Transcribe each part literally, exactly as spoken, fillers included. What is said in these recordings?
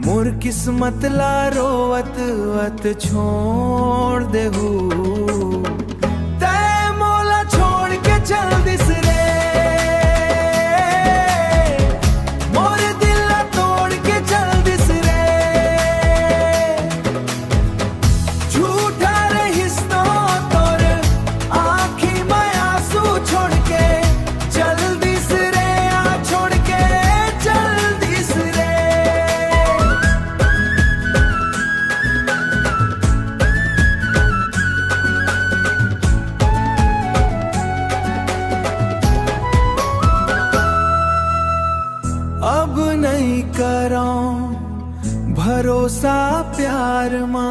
मोर किस्मत ला रोवत वत छोड़ देहू। तै मोला छोड़ के चल दिस रे, मोर दिल ला तोड़ के चल दिस रे। झूठा रहिस तो तोर आँखी में आंसू छोड़ के चल दिस रे, आ छोड़ के चल दिस रे। अब नहीं करो भरोसा प्यार मा।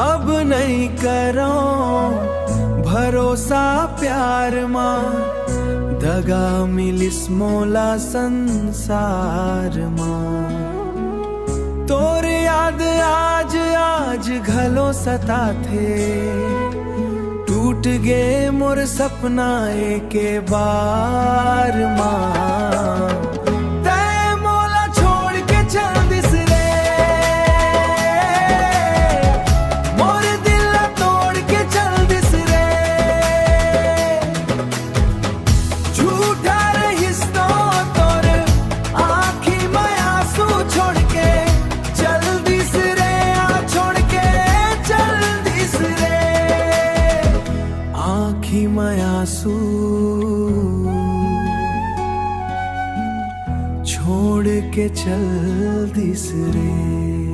अब नहीं करो भरोसा प्यार मा, दगा मिलिस मोला संसार मा। तोर याद आज, आज घलो सताथे, टूट गे मोर सपना एके बार मा। तै मोला छोड़ के चल दिस रे, मोर दिल ला तोड़ के चल दिस रे। झूठा रहिस तो तोर आँखी में आंसू छोड़ के चल दिस रे, आ छोड़ के चल दिस रे। आँखी में आंसू छोड़ के चल दिस रे।